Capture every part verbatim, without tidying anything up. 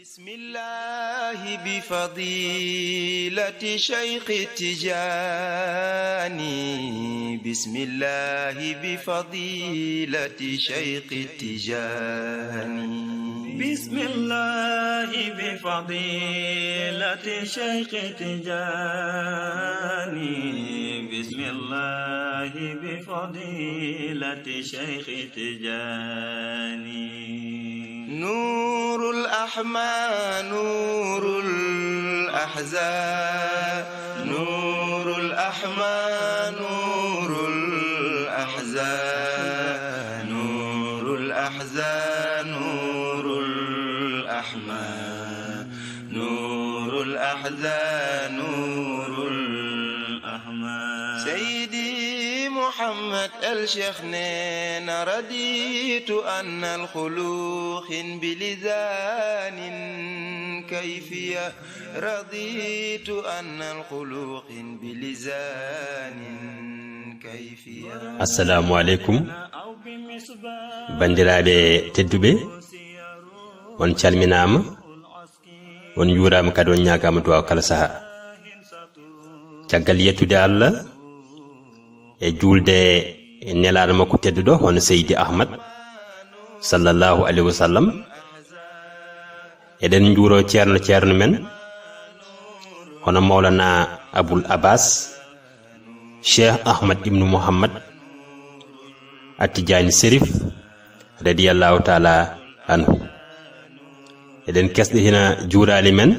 بسم الله بفضيلة شيخ التجاني، بسم الله بفضيلة شيخ التجاني. بسم الله بفضيلة شيخ التجاني، بسم الله بفضيلة شيخ التجاني. نور الأحمى، نور الأحزان، نور الأحمى، نور الأحزان، نور الأحزان، نور الأحمى، نور الأحزان، نور الأحمى. سيدي محمد الشيخ نين، رضيت أن الخلوق بلسان كيفية، رضيت أن الخلوق بلسان كيفية. Assalamu aleykum, banndiraaɓe tedduɓe, on calminaama, on njuuraama kadi, on ñaagaama duwaaw kala sahaa. Caggal yettude Allah e juulde e nelaaɗo makko tedduɗo, hono Seydi Ahmad, sallallahu alayhi wa sallam, eɗen njuuro ceerno, ceerno men, hono Mawlana Abul Abbas, Cheikh Ahmad ibnu Muhammad Attijani Serif, radiyallahu taala anhu. Eɗen kesɗitina juuraali men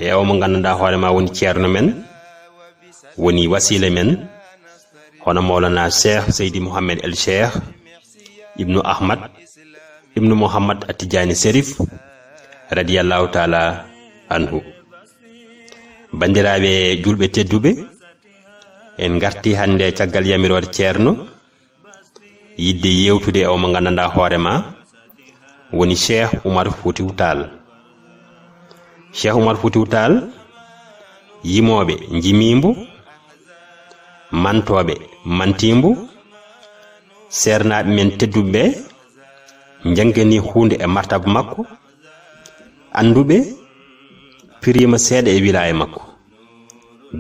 e o mo nganndanɗaa hoore ma woni ceerno men, woni wasiila men, hono Mawlana Cheikh Seydi Mouhamed El Cheikh ibnu Ahmad ibnu Mouhammad Attijani Serif, radiyallahu taala anhu. Banndiraaɓe juulɓe tedduɓe, en ngarti hannde caggal yamiroore ceerno, yiɗde yeewtude e o mo nganndanɗaa hoore ma woni Cheikh Oumar Foutiyou Tall. Cheikh Oumar Foutiyou Tall, yimooɓe njimii mbo, mantooɓe mantii mbo, seernaaɓe men tedduɓe ɓe njannganii huunde e martaba makko, annduɓe piriima seeɗa e wilaaya makko.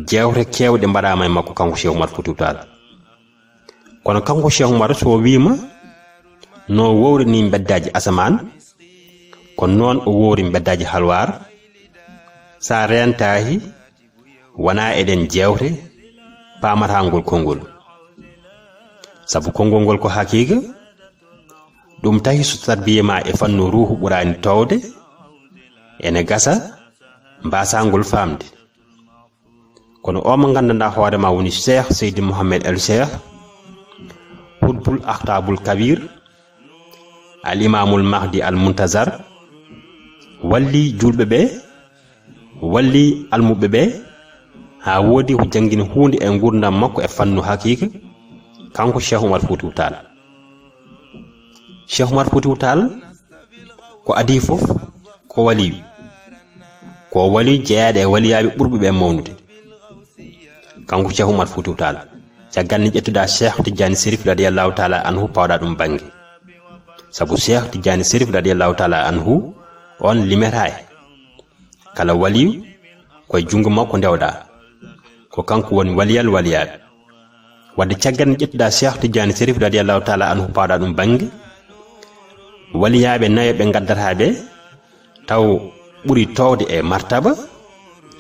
Jeewte keewɗe mbaɗaama e makko, kanko Cheikh Oumar Foutiyou Tall. Kono kanko Cheikh Oumar, so o wiima no wowri ni mbeddaaji asamaan, ko noon o wowri mbeddaaji halwaar. Sa reentaahi, wona eɗen jeewte paamata ngol konngol. Sabu konngol ngol ko haqiiqa, ɗum tahi so tarbiya ma e fannu ruuhu ɓuraani toowde, ene gasa mbaasa ngol faamde. Kono o mo nganndanɗaa hoore ma woni Cheikh Seydi Mouhamed El Cheikh, Hutbul Akhtabul Kabir, Al Imamul Mahdi Al Muntazar, walli juulɓe ɓe, walli almuɓɓe ɓe, haa woodi ko janngini huunde e nguurndam makko e fannu haqiiqa, kanko Cheikh Oumar Foutiyou Tall. Cheikh Oumar Foutiyou Tall ko adii fof ko waliyu. Ko waliyu jeyaaɗo e waliyaaɓe ɓurɓe ɓe mawnude. Kanko Cheikh Oumar Foutiyou Tall, caggal nde ƴettuɗaa Cheikh Tidiane Serif radiyallahu taala anhu, pawɗa ɗum bannge. Sabu Cheikh Tidiane Serif radiyallahu taala anhu, on limetaa e kala waliyu, ko e junngo makko ndewɗaa. Ko kanko woni waliyal waliyaaɓe. Wadde caggal nde ƴettuɗaa Cheikh Tidiane Serif radiyallahu taala anhu, pawɗa ɗum bannge, waliyaaɓe nayo ɓe ngaddataa ɓe, taw ɓuri toowde e martaba,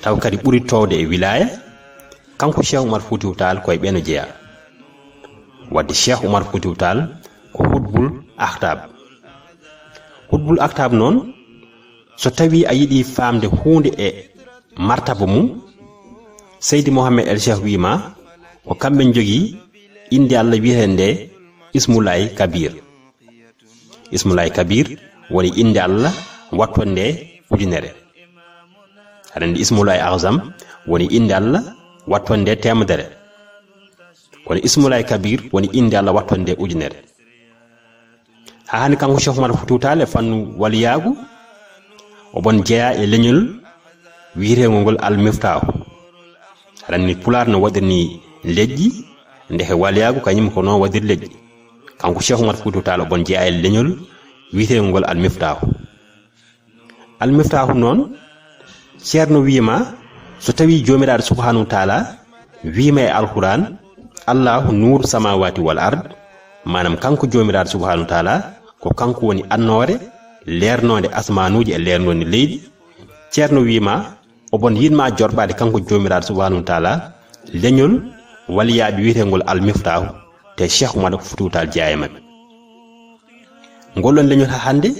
taw kadi ɓuri toowde e wilaaya, kanko Cheikh Oumar Foutiyou Tall ko e ɓeen o jeyaa. Wadde Cheikh Oumar Foutiyou Tall ko Hutbul Akhtab. Hutbul Akhtab noon, so tawii a yiɗi faamde huunde e martaba mum, Seydi Mouhamed El Cheikh wiima ko kamɓe njogii innde Allah wiyeteende Ismullahi Kabir. Ismullahi Kabir woni innde Allah wattonde ujunere. Aɗa anndi Ismullahi Azam woni innde Allah wattonde teemedere. Kono Ismullahi Kabir woni innde Allah wattonde ujunere. Haa hannde kanko Cheikh Oumar Foutiyou Tall e fannu waliyaagu, o ɓon jeyaa e leñol wiyeteengol ngol Al Miftaahu. Aɗa anndi Pulaar no waɗirni leƴƴi, ndeke waliyaagu kañum ko noon waɗiri leƴƴi. Kanko Cheikh Oumar Foutiyou Tall o ɓon jeyaa e leñol wiyeteengol ngol Al Miftaahu. Almiftaahu noon, Ceerno wiima, so tawii Joomiraaɗo Subhaanahu wa Taala wiima e Alquraan, "Allaahu nuuru samaawaati wal ard", maanaam kanko Joomiraaɗo Subhaanahu wa Taala ko kanko woni annoore leernoonde asmaanuuji e leernoonde leydi. Ceerno wiima, oɓon yiɗ maa jorɓaade kanko Joomiraaɗo Subhaanahu wa Taala leñol waliyaaɓe wiyeteengol Almiftaahu, te Cheikh Oumar Foutiyou Tall jeyaa e maɓɓe. Ngol ɗon leñol haa hannde,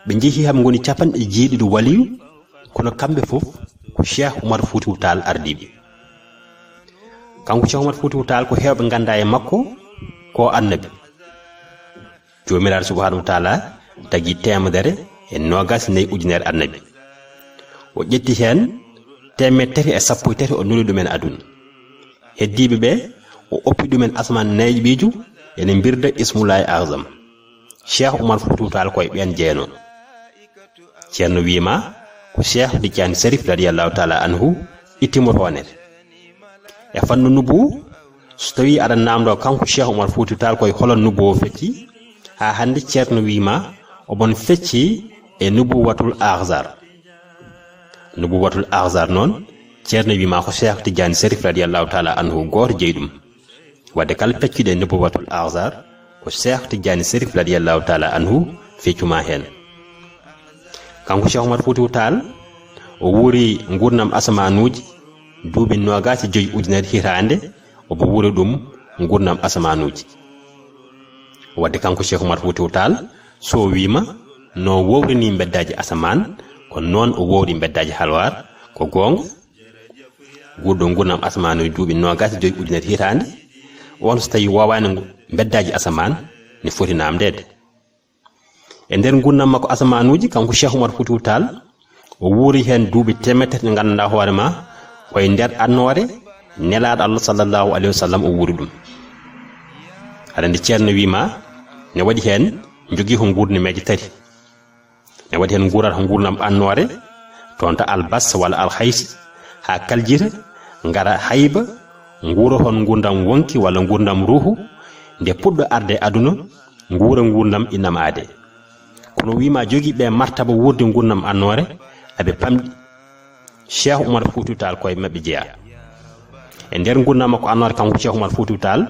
ɓe njehii haa ɓe ngoni capanɗe jeeɗiɗi waliyu, kono kamɓe fof ko Cheikh Oumar Foutiyou Tall ardii ɓe. Kanko Cheikh Oumar Foutiyou Tall ko heewɓe nganndaa e makko ko annabi. Joomiraaɗo Subhaanahu wa Taala tagi teemedere e noogaas e nayi ujunere annabi. O ƴetti heen teemedde tati e sappo e tati, o nuli ɗum en aduna. Heddiiɓe ɓe, o oppi ɗum en asamaan nayiɓiijo, ene mbirda Ismullaahi Azam. Cheikh Oumar Foutiyou Tall ko e ɓeen jeyanoo. Ceerno wiima ko Cheikh Tidiane Serif radiyallaahu taala anhu itti mo toonere. E fannu nubuwu, so tawii aɗa naamndoo kanko Cheikh Oumar Foutiyou Tall ko e holo nubuwu o fecci, haa hannde Ceerno wiima oɓon fecci e nubuwatul akhzar. Nubuwatul akhzar noon, Ceerno wiima ko Cheikh Tidiane Serif radiyallaahu taala anhu gooto jeyi ɗum. Wadde kala peccuɗo e nubuwatul akhzar, ko Cheikh Tidiane Serif radiyallaahu taala anhu feccu ma heen. Kanko Cheikh Oumar Foutiyou Tall, o wuuri nguurndam asamaanuuji duuɓi noogaas e joy ujunere hitaande, omo wuuri ɗum nguurndam asamaanuuji. Wadde kanko Cheikh Oumar Foutiyou Tall, so o wiima no wowrini mbeddaaji asamaan, ko noon o wowri mbeddaaji halwaar, ko goonga. Guurɗo nguurndam asamaan e duuɓi noogaas e joy ujunere hitaande, on so tawii woowaani ngu-, mbeddaaji asamaan, ne foti naamndeede. E nder nguurndam makko asamaanuuji, kanko Cheikh Oumar Foutiyou Tall, o wuuri heen duuɓi teemedde tati ɗe nganndanɗaa hoore ma, ko e nder annoore Nelaaɗo Allah sallallahu alayhi wa sallam o wuuri ɗum. Aɗa anndi Ceerno wiima ne waɗi heen, jogii ko nguurndam meeje tati. Ne waɗi heen nguurata nguurndam annoore, toon to Albas walla Alhaysi, haa kaljita, ngara Hayba, nguura heen nguurndam wonki walla nguurndam ruuhu, nde puɗɗo arde e aduna, nguura nguurndam innam aade. Kono wiima jogii ɓe martaba wuurde nguurndam annoore, aɓe pamɗi. Cheikh Oumar Foutiyou Tall ko e maɓɓe jeyaa. E nder nguurndam makko annoore, kanko Cheikh Oumar Foutiyou Tall,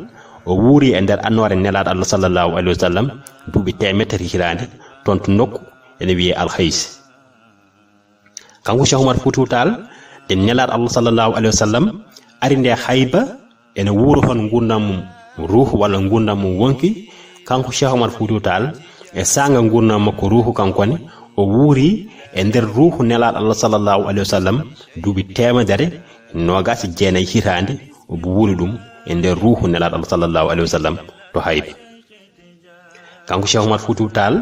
o wuuri e nder annoore Nelaaɗo Allah sallallahu alayhi wa sallam, duuɓi teemedde tati hitaande, toon to nokku ene wiyee Alhaysi. Kanko Cheikh Oumar Foutiyou Tall, nde Nelaaɗo Allah sallallahu alayhi wa sallam ari nde Hayba, ene wuura heen nguurndam mum ruuhu walla nguurndam mum wonki, kanko Cheikh Oumar Foutiyou Tall, e saanga nguurndam makko ruuhu kanko ne, o wuuri e nder ruuhu Nelaaɗo Allah sallallahu alayhi wa sallam duuɓi teemedere noogaas e jeenayi hitaande, o wuuri ɗum e nder ruuhu Nelaaɗo Allah sallallahu alayhi wa sallam to Hayba. Kanko Cheikh Oumar Foutiyou Tall,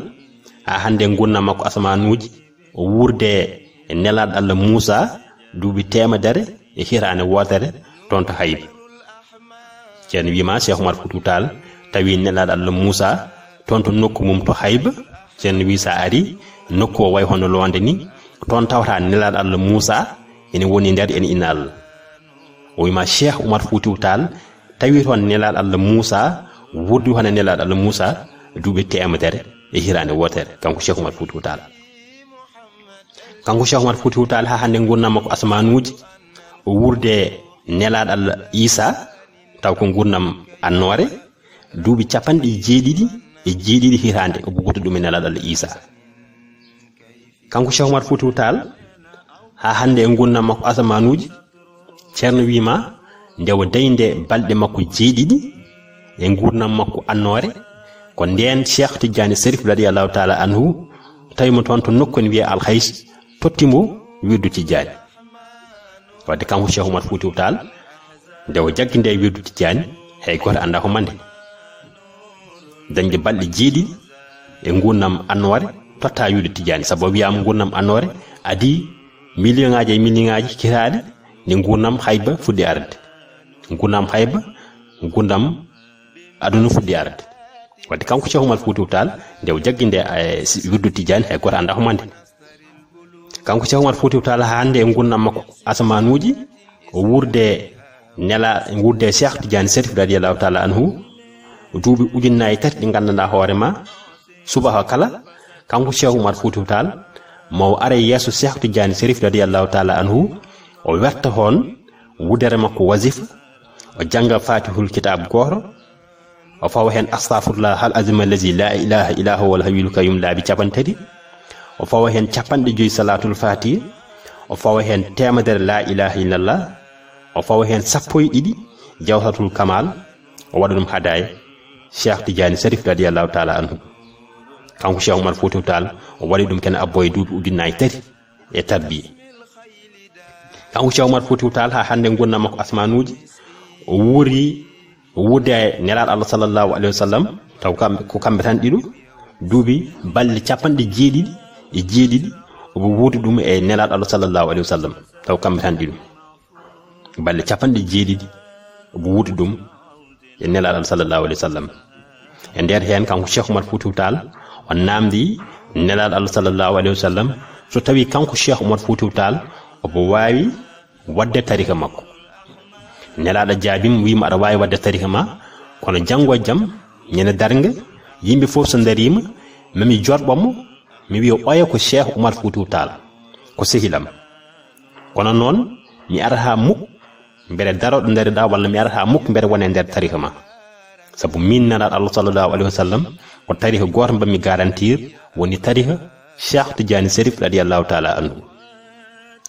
haa hannde nguurndam makko asamaanuuji, o wuurde e Nelaaɗo Allah Muusa duuɓi teemedere e hitaande wootere toon to Hayba. Ceerno wiima Cheikh Oumar Foutiyou Tall tawi Nelaaɗo Allah Muusa toon to nokku mum to Hayba. Ceerno wii so a ari nokku o wayi hono loonde ni, toon tawata Nelaaɗo Allah Muusa ene woni nder ene inna Allah. O wiima Cheikh Oumar Foutiyou Tall tawi toon Nelaaɗo Allah Muusa, wuurdi hono Nelaaɗo Allah Muusa duuɓi teemedere e hitaande wootere, kanko Cheikh Oumar Foutiyou Tall. Kanko Cheikh Oumar Foutiyou Tall haa hannde nguurndam makko asamaanuuji, o wuurde Nelaaɗo Allah Iisa, taw ko nguurndam annoore, duuɓi capanɗe jeeɗiɗi e jeeɗiɗi hitaande, o wuurdi ɗum e Nelaaɗo Allah Iisa. Kanko Cheikh Oumar Foutiyou Tall, haa hannde e nguurndam makko asamaanuuji, Ceerno wiima nde o dañde balɗe makko jeeɗiɗi e nguurndam makko annoore, ko ndeen Cheikh Tidiane Serif radiyallahu taala anhu tawi mo toon to nokku ene wiyee Alhaysi, totti mo wirdu Tidiane. Wadde kanko Cheikh Oumar Foutiyou Tall, nde o jaggi nde wirdu Tidiane, hay gooto anndaa ko mande. Dañde balɗe jeeɗiɗi e nguurndam annoore, totta wirdu Tidiane. Sabu o wiyaama nguurndam annoore adii million ŋaaji e million ŋaaji hitaande, nde nguurndam Hayba fuɗɗi arde. Nguurndam Hayba, nguurndam aduna fuɗɗi arde. Wadde kanko Cheikh Oumar Foutiyou Tall, nde o jaggi nde, eh, si-, wirdu Tidiane, hay gooto anndaa ko mande. Kanko Cheikh Oumar Foutiyou Tall, haa hannde e nguurndam makko asamaanuuji, o wuurde nela-, wuurde Cheikh Tidiane Serif radiyallahu taala anhu, duuɓi ujunnaji tati ɗi nganndanɗaa hoore ma, subaka kala, kanko Cheikh Oumar Foutiyou Tall, Mo o ara yeeso Cheikh Tidiane Serif radiyallahu taala anhu, o werta heen wudere makko wasifa, o jannga Fatihul Kitab gooto, o fawa heen Astaghfirullah hal azima allazi la ilaha illa huwa al hayyul qayyum laabi capanɗe tati, o fawa heen capanɗe joyi Salatul Fatih, o fawa heen teemedere la ilaha illallah, o fawa heen sappo e ɗiɗi Jawharatul Kamal, o waɗa ɗum hadaaya Cheikh Tidiane Serif radiyallahu taala anhu. Kanko Cheikh Oumar Foutiyou Tall, o waɗi ɗum kene abbo e duuɓi ujunnaaji tati e tarbiya. Kanko Cheikh Oumar Foutiyou Tall, haa hannde ngurndan makko asmanuuji, o wuuri, o wuurde e Nelaaɗo Allah sallallahu alayhi wa sallam, taw kamɓe, ko kamɓe tan ɗiɗo, duuɓi balɗe capanɗe jeeɗiɗi e jeeɗiɗi, omo wuurdi ɗum e Nelaaɗo Allah sallallahu alayhi wa sallam, taw kamɓe tan ɗiɗo. Balɗe capanɗe jeeɗiɗi omo wuurdi ɗum e Nelaaɗo Allah sallallahu alayhi wa sallam. E nder heen, kanko Cheikh Oumar Foutiyou Tall, o naamndi Nelaaɗo Allah sallallahu alayhi wa sallam, so tawii kanko Cheikh Oumar Foutiyou Tall omo waawi waɗde tariika makko. Nelaaɗo jaabii mo, wii mo, "Aɗa waawi waɗde tariika ma, kono janngo e jam, ñande darnga, yimɓe fof so ndariima, ma mi jorɓo mo, mi wiya oya ko Cheikh Oumar Foutiyou Tall, ko sehil am. Kono noon, mi arataa muk mbele daro ɗo ndariɗaa, walla mi arataa muk mbele wona e nder tariika ma. Sabu miin Nelaaɗo Allah sallallahu alayhi wa sallam, ko tariika gooto mbaɗmi garantir, woni tariika Cheikh Tidiane Serif radiyallahu taala anhu."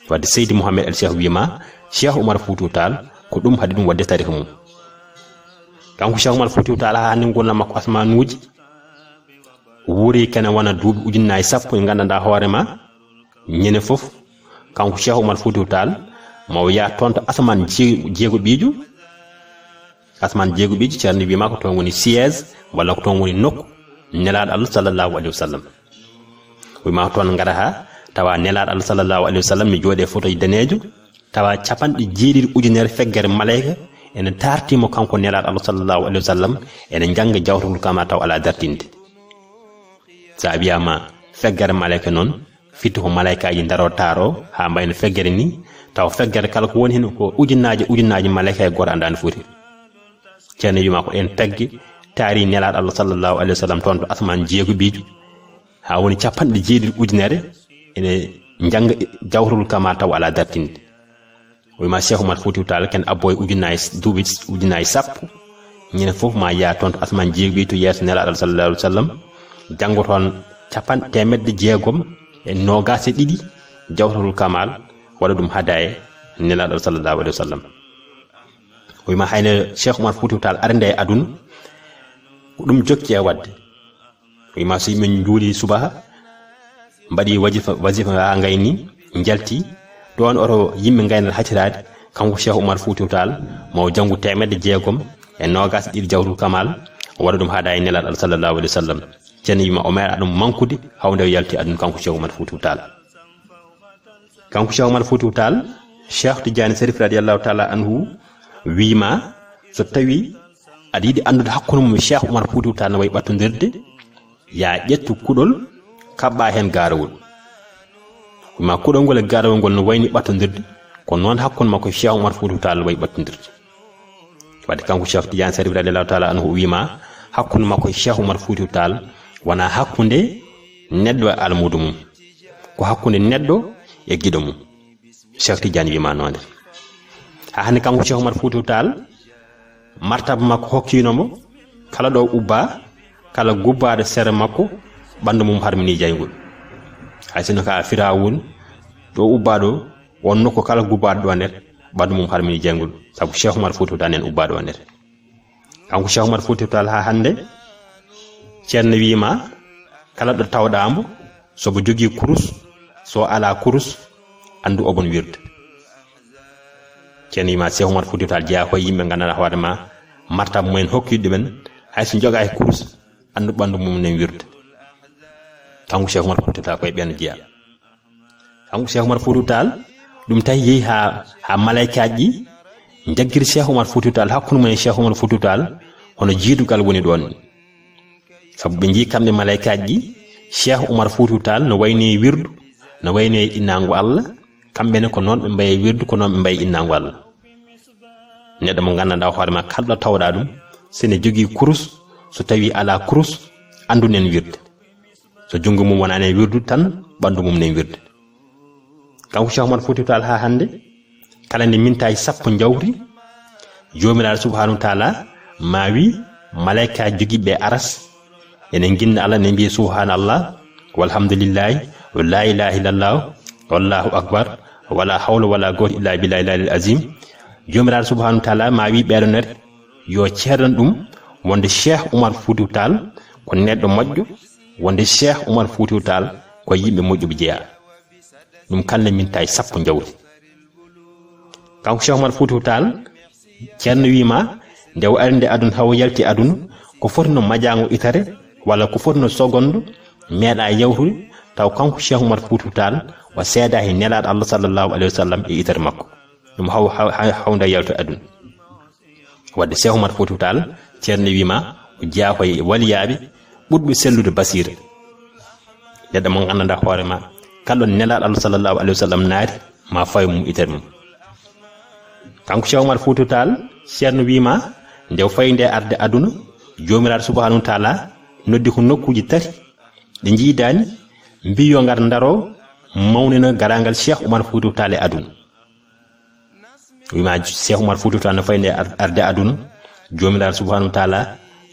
Wadde Seydi Mouhamed El Cheikh wii ma, Cheikh Oumar Foutiyou Tall, ko ɗum haɗi ɗum waɗde tariika mum. Kanko Cheikh Oumar Foutiyou Tall, haa hannde ngurndan makko asmanuuji, wuuri kene wona duuɓi ujunnaaji sappo, ɗi nganndanɗaa hoore ma, ñande fof, kanko Cheikh Oumar Foutiyou Tall, ma o yaha toon to asamaan jee-, jeegoɓiijo, asamaan jeegoɓiijo, Ceerno wii ma ko toon woni siège, walla ko toon woni nokku Nelaaɗo Allah sallallahu alayhi wa sallam. Wii ma toon ngarataa, tawa Nelaaɗo Allah sallallahu alayhi wa sallam ne jooɗii e fotoji daneejo, tawa capanɗe jeeɗiɗi ujunere feggere malayka ene taartii mo kanko Nelaaɗo Allah sallallahu alayhi wa sallam, ene njannga Jawharatul Kamal taw alaa dartinde. So a wiyaama feggere malayka noon, firti ko malaykaaji ndaroo taaroo haa mbayno feggere ni, taw feggere kala ko woni heen ko ujunnaaji ujunnaaji malayka e gooto anndaa no foti. Ceerno wii ma ko ɗeen pegge taari Nelaaɗo Allah sallallahu alayhi wa sallam toon to asamaan jeegoɓiijo, haa woni capanɗe jeeɗiɗi ujunere, ene njannga Jawharatul Kamal taw alaa dartinde. O wii ma Cheikh Oumar Foutiyou Tall, kene abbo e ujunnaaji, duuɓi ujunnaaji sappo, ñande fof ma yaha toon to asamaan jeegoɓiijo to yeeso Nelaaɗo Allah sallallahu alayhi wa sallam, janngo toon capanɗe, teemedde jeegom e noogaas e ɗiɗi Jawharatul Kamal, waɗa ɗum hadaaya Nelaaɗo Allah sallallahu alayhi wa sallam. O wii ma hay no Cheikh Oumar Foutiyou Tall arde e aduna, ko ɗum jokki e waɗde. O wii ma so yimɓe njuuli subaha, mbaɗi wajifa, wasifa haa ngayni, njalti, ɗoon oto yimɓe ngaynata hatiraade, kanko Cheikh Oumar Foutiyou Tall, ma o janngu teemedde jeegom e noogaas e ɗiɗi Jawharatul Kamal, o waɗa ɗum hadaaya Nelaaɗo Allah sallallahu alayhi wa sallam. Ceerno wii ma o meeɗaa ɗum mankude, haa nde o yalti aduna, kanko Cheikh Oumar Foutiyou Tall. Kanko Cheikh Oumar Foutiyou Tall, Cheikh Tidiane Serif radiyallahu taala anhu wii ma, so tawii aɗa yiɗi anndude hakkunde mum e Cheikh Oumar Foutiyou Tall no wayi ɓattondirde, yaa ƴettu kuɗol, kaɓɓaa heen gaarawol. Wii ma kuɗol ngol e gaarawol ngol no wayi ni ɓattondirde, ko noon hakkunde makko e Cheikh Oumar Foutiyou Tall no wayi ɓattondirde. Wadde kanko Cheikh Tidiane Serif radiyallahu taala anhu o wii ma, hakkunde makko e Cheikh Oumar Foutiyou Tall wonaa hakkunde neɗɗo e almuudo mum, ko hakkunde neɗɗo e giɗo mum. Cheikh Tidiane wii ma noon. Haa hannde kanko Cheikh Oumar Foutiyou Tall, martaba makko hokkiino mo, kala ɗo ubbaa, kala gubbaaɗo sere makko, ɓanndu mum harminii jayngol. Hay sinno ko a Firawun, ɗo ubbaa ɗo, on nokku kala gubbaaɗo ɗo nder, ɓanndu mum harminii jayngol, sabu Cheikh Oumar Foutiyou Tall neen ubbaa ɗo nder. Kanko Cheikh Oumar Foutiyou Tall haa hannde, Ceerno wii ma, kala ɗo tawɗaa mbo, so mbo jogii kurus, so alaa kurus, anndu omo wirda. Ceerno wii ma, Cheikh Oumar Foutiyou Tall jeyaa ko e yimɓe nganndanɗaa hoore ma, martaba mumen hokki ɗumen, hay so jogaaki kurus, anndu ɓanndu mum ne wirda. Kanko Cheikh Oumar Foutiyou Tall ko e ɓeen jeyaa. Kanko Cheikh Oumar Foutiyou Tall, ɗum tawi yehi haa, haa malaykaaji ɗi njaggiri Cheikh Oumar Foutiyou Tall, hakkunde mum e Cheikh Oumar Foutiyou Tall, hono jiidugal woni ɗoon. Sabu ɓe njii kamɓe malaykaaji ɗi, Cheikh Oumar Foutiyou Tall no wayni wirdu, no wayni e innaango Allah, kamɓe ne ko noon ɓe mbayi wirdu, ko noon ɓe mbayi innaango Allah. Neɗɗo mo nganndanɗaa hoore ma, kala ɗo tawɗaa ɗum, so ne jogii kurus, so tawii alaa kurus, anndu nen wirde. So junngo mum wonaani e wirdu tan, ɓanndu mum ne wirde. Kanko Cheikh Omar Fouti Tall haa hannde, kala nde mintaaji sappo njawri, Joomiraaɗo Subhaanahu wa Taala ma wi malaykaaji jogiiɓe aras, ene nginna Allah, ne mbiya: "Subhaanallah, walhamdulillahi, wa laa ilaaha illallah, wallaahu akbar, wala hawla wala quwwata illa billahi al-azim." Joomiraaɗo Subhaanahu wa Taala ma wi ɓeeɗo nere, yo ceerno ɗum wonde Cheikh Omar Fouti Tall ko neɗɗo moƴƴo, wonde Cheikh Omar Fouti Tall ko yimɓe moƴƴuɓe jeyaa. Ɗum kala nde mintaaji sappo njawri. Kanko Cheikh Omar Fouti Tall, ceerno wi ma, nde o ari nde aduna, hawo yalti aduna, ko foti no majaango itere, walla ko foti no seconde, meeɗa yawtude, taw kanko Cheikh Omar Fouti Tall, o seedaaki Nelaaɗo Allah sallallahu alayhi wa sallam e itere makko. Ɗum haw-, haw-, haw-, hawnde yaltude aduna. Wadde Cheikh Omar Fouti Tall, ceerno wi ma, o jeyaa ko e waliyaaɓe ɓurɓe sellude basiira. Neɗɗo mo nganndanɗaa hoore ma, kala ɗo Nelaaɗo Allah sallallahu alayhi wa sallam naati, ma fawi mum itere mum. Kanko Cheikh Omar Fouti Tall, ceerno wi ma, nde o fayi nde arde aduna, Joomiraaɗo Subhaanahu wa Taala noddi ko nokkuuji tati ɗi njiidaani, mbi yo ngar ndaro mawnina garaangal Cheikh Omar Fouti Tall e aduna. Wi ma Cheikh Omar Fouti Tall no fayi nde ar-, arde aduna, Joomiraaɗo Subhaanahu wa Taala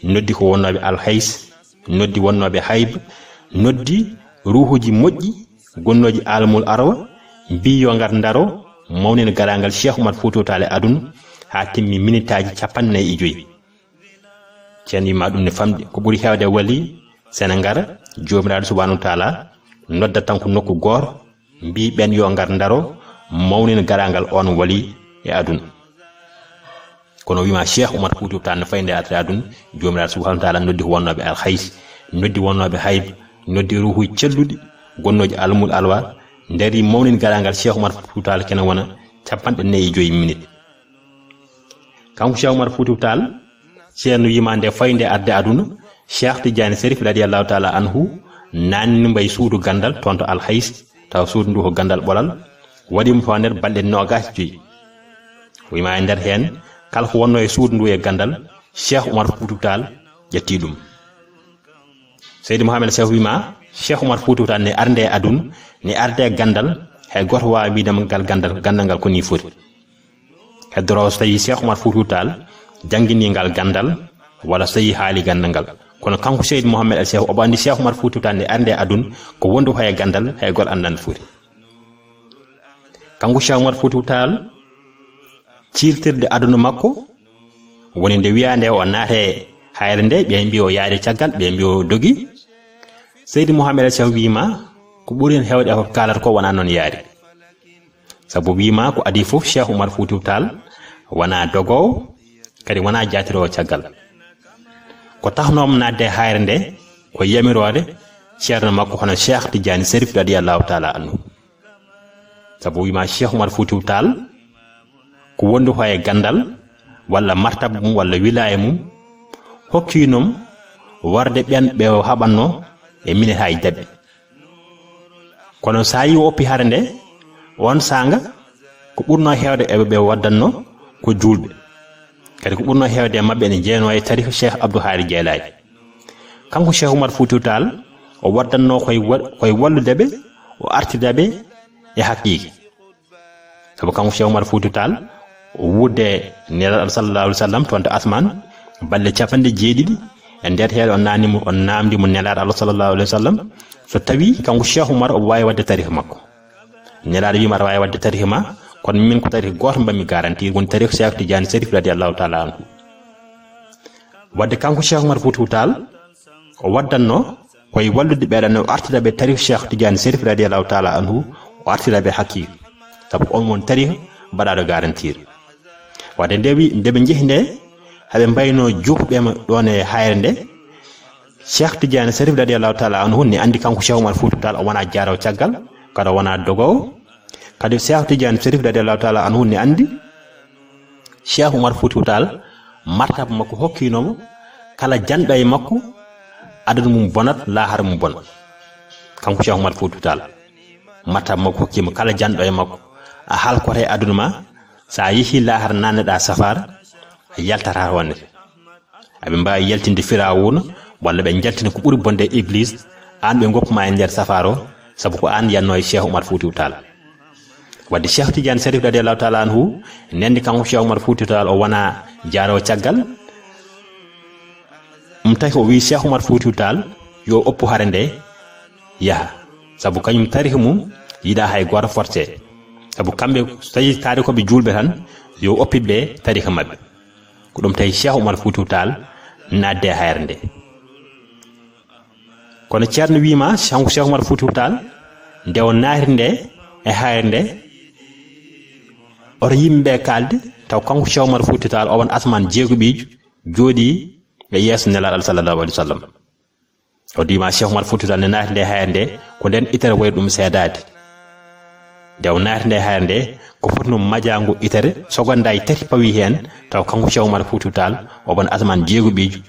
noddi ko wonnooɓe Alhays, noddi wonnooɓe Hayb, noddi ruuhuuji moƴƴi, gonnooji Aalamul Arwa, mbi yo ngar ndaro mawnina garaangal Cheikh Omar Fouti Tall e aduna, haa timmi minitaaji cappanɗe nayi e joyi. Ceerno wi ma ɗum ne famɗi. Ko ɓuri heewde wali, sene ngara, Joomiraaɗo Subhaanahu wa Taala nodda tan ko nokku gooto, mbi ɓeen yo ngar ndaro mawnina garaangal oon wali e aduna. Kono wi ma Cheikh Omar Fouti Tall no fayi nde arde aduna, Joomiraaɗo Subhaanahu wa Taala noddi ko wonnooɓe Alhays, noddi wonnooɓe Hayb, noddi ruuhuuji celluɗi, gonnooji Aalamul Arwa, ndari mawnina garaangal Cheikh Omar Fouti Tall kene wona cappanɗe nayi e joyi minit. Kanko Cheikh Omar Fouti Tall, ceerno wi ma nde fayi nde arde aduna, Cheikh Tidiane Serif radiyallahu taala anhu naanni mbayi suudu ganndal toon to Alhays, taw suudu ndu ko ganndal ɓolal, waɗi mo toon nder balɗe noogaas e joyi. Wi ma e nder heen, kala ko wonno e suudu ndu e ganndal, Cheikh Omar Fouti Tall ƴetti ɗum. Seydi Mouhamed Cheikh wi ma, Cheikh Omar Fouti Tall ne arde e aduna, ne arde e ganndal, hay gooto waawa wiide ma ngal ganndal, ganndal ngal ko ni foti. Heddoroo so tawii Cheikh Omar Fouti Tall janngini ngal ganndal, walla so tawii haali ganndal ngal. Kono kanko Seydi Mouhamed El Cheikh, omo anndi Cheikh Omar Fouti Tall ne arde e aduna, ko wondu hay ganndal, hay gooto anndaa no foti. Kanko Cheikh Omar Fouti Tall, ciirtirde aduna makko, woni nde wiyaa nde o naate hayre nde, ɓe mbi o yaari caggal, ɓe mbi o dogi. Seydi Mouhamed El Cheikh wii ma, ko ɓuri heen heewde e ko kaalata ko wonaa noon yaari. Sabu wii ma ko adii fof Cheikh Omar Fouti Tall wonaa dogoowo, kadi wonaa jaatiroowo caggal. Ko taxnoo mo naatde e hayre nde, ko yamiroore ceerno makko hono Cheikh Tidiane Serif radiyallahu taala anhu. Sabu wii ma Cheikh Omar Fouti Tall ko wondu ko e ganndal, walla martaba mum, walla wilaaya mum, hokkiino mo warde ɓeen ɓe o haɓatnoo e minitaaji daɓɓi. Kono so a yii o oppi hare nde, oon saanga, ko ɓurnoo heewde e ɓe waddatnoo ko juulɓe. Kadi ko ɓurnoo heewde e maɓɓe ene jeyanoo e tariika Cheikh Abdou Hadi Jeylani. Kanko Cheikh Omar Fouti Tall, o waddatnoo koye wa-, koye wallude ɓe, o artida ɓe e haqiiqa. Sabu kanko Cheikh Omar Fouti Tall, o wuurde Nelaaɗo Allah sallallahu alaihi wasallam toon to asmaan, balɗe cappanɗe jeeɗiɗi. E nder heen, o naani mo, o naamndi mo Nelaaɗo Allah sallallahu alaihi wasallam, so tawii kanko Cheikh Omar o waawi waɗde tariika makko. Nelaaɗo wii mo, aɗa waawi waɗde tariika ma, kono min ko tariika gooto mbaɗmi garantir, woni tariika Cheikh Tidiane Serif radiyallahu taala anhu. Wadde kanko Cheikh Omar Fouti Tall, o waddatnoo koye wallude ɓeeɗo, o artira ɓe tariika Cheikh Tidiane Serif radiyallahu taala anhu, o artira ɓe haqiiqa. Sabu ko on woni tariika mbaɗaaɗo garantir. Wadde nde wi-, nde ɓe njehi nde, haɓe mbaynoo juutuɓe ma ɗoon e hayre nde, Cheikh Tidiane Serif radiyallahu taala anhu ne anndi kanko Cheikh Omar Fouti Tall o wonaa jaaroowo caggal, kadi o wonaa dogoowo. Kadi Cheikh Tidiane Serif radiyallahu taala anhu ne anndi Cheikh Omar Fouti Tall, martaba makko hokkiino mo, kala janɗo e makko, aduna mum bonat, laahara mum bona. Kanko Cheikh Omar Fouti Tall, martaba makko hokkiima kala janɗo e makko, a halkoto e aduna ma, so a yehii laahara naatneɗaa safaara, a yaltataa wonnde. Aɓe mbaawi yaltinde Firawuna, walla ɓe njaltina ko ɓuri bonde e Iblis, aan ɓe ngoppu ma e nder safaara o, Sabu ko aan yannoo e Cheikh Oumar Foutiyou Tall. Wadde Cheikh Tidiane Serif radiyallahu taala anhu nandi kanko Cheikh Oumar Foutiyou Tall o wona jaaroowo caggal. Ɗum tawi ko o wii Cheikh Oumar Foutiyou Tall yo oppu hare nde yaha. Sabu kañum tarihi mum yiɗaa hay gooto forcé. Sabu kamɓe so tawi taarikooɓe juulɓe tan yo oppiɓe tariha maɓɓe. Ko ɗum tawi Cheikh Oumar Foutiyou Tall naatde e hayre nde. Kono Ceerno wiima, Cheikh Oumar Foutiyou Tall, nde o naati nde e hayre nde, oto yimɓe ɓe kaalde, taw kanko Cheikh Oumar Foutiyou Tall o won asmaan jeeguɓiijo jooɗii e yeeso Nelaaɗo Allah sallallahu alaihi wasallam. O wiima Cheikh Oumar Foutiyou Tall nde naati nde e hayre nde, ko nden itere wayri ɗum seedaade. Nde o naati nde e hayre nde, ko foti no majaango itere, sogondaaji tati pawi heen, taw kanko Cheikh Oumar Foutiyou Tall o won asmaan jeeguɓiijo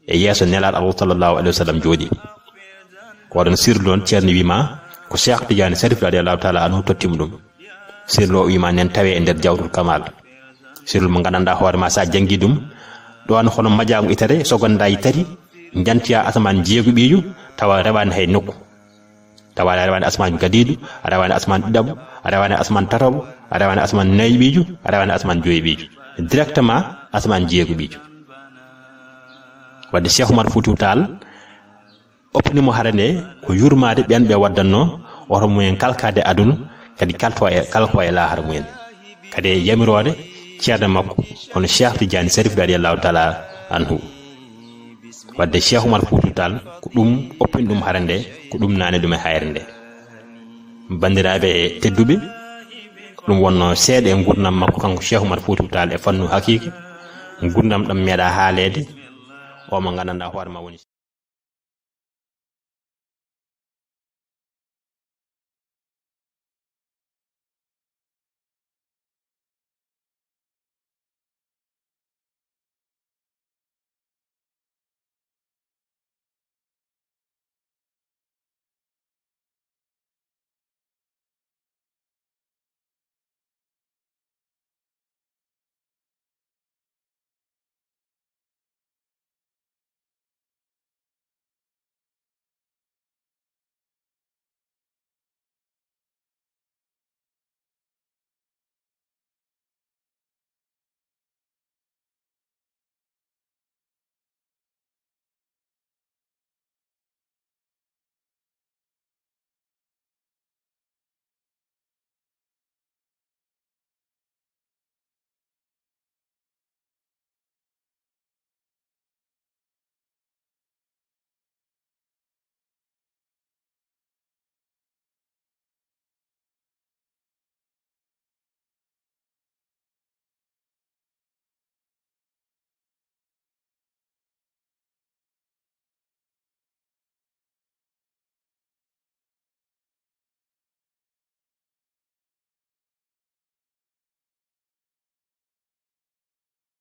e yeeso Nelaaɗo Allah sallallahu alaihi wasallam jooɗii. Ko oɗon sirlu ɗon Ceerno wiima ko Cheikh Tidiane Serif radiyallahu taala anhu tottimo ɗum. Sirlu o wiima nen tawe e nder Jawharatul Kamal. Sirlu mo nganndanɗaa hoore ma sa janngi ɗum, ɗon hono majaango itere, sogondaaji tati, njantiya asmaan jeeguɓiijo, tawa rewaani hay nokku. Tawa a rewaani asmaan gadiiɗo, a rewaani asmaan ɗiɗaɓo, a rewaani asmaan tataɓo, a rewaani asmaan nayiɓiijo, a rewaani asmaan joyiɓiijo. Directement asmaan jeeguɓiijo. Wadde Cheikh Oumar Foutiyou Tall oppini mo hare nde ko yurmaade ɓeen ɓe waddannoo oto mumen kalkaade aduna, kadi kalto e, kalko e laahara mumen. Kadi e yamiroore ceerno makko, hono Cheikh Tidiane Serif radiyallahu taala anhu. Wadde Cheikh Oumar Foutiyou Tall, ko ɗum oppini ɗum hare nde, ko ɗum naani ɗum e hayre nde. Banndiraaɓe tedduɓe, ko ɗum wonnoo seeɗa e nguurndam makko kanko Cheikh Oumar Foutiyou Tall e fannu haqiiqa, nguurndam ɗam meeɗaa haaleede, o mo nganndanɗaa hoore ma woni